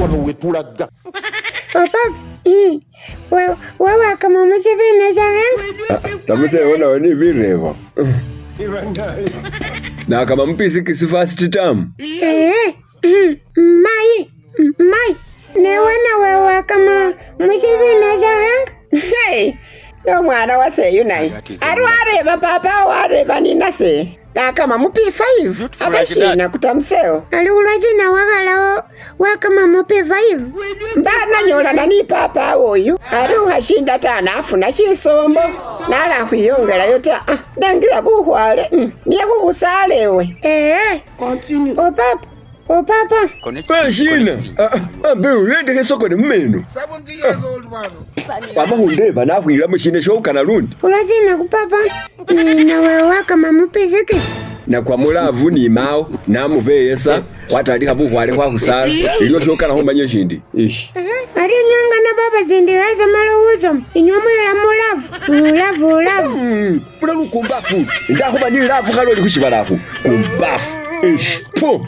Wano wetulaga. Oh papa, wawakama mushibina shahenga? Tamusewo nawe ni birebo. Nakama mu P6 first term. Ee, mayi, mayi, newe nawe wakama mushibina shahenga? Hey, nomwana wase uyu naye ari wareba papa wareba ninase nakama mu P5 abeshina kutamusewo. Ali ulwashina wakhalawo wakama mu P5? Mbananyolana ni papa woyu ari ukhashinda ta nafuna shisombo nalakhwiyongelayo ta ah, ndangira bukhwale niye khukhusalewe. Ee, oh papa, oh papa. Beshina ambe ulendekhe sokone mumeno. Wama khundeba nakhwilamo shina shokana lundi. Ulwashina kupapa nawe wakama mu P6? Nakwa mu love ni mawo namubeyesa khwatandikha bukhwale khwakhusala iliwo shokana khumanya shindi. Ish. Ari nyanga na baba sindi wesomela khusoma inywe mwila mu love love love. Mula lukumbafu ndakhuba ni love khalo oli khushibala khu kumbafu. Ish. Pu.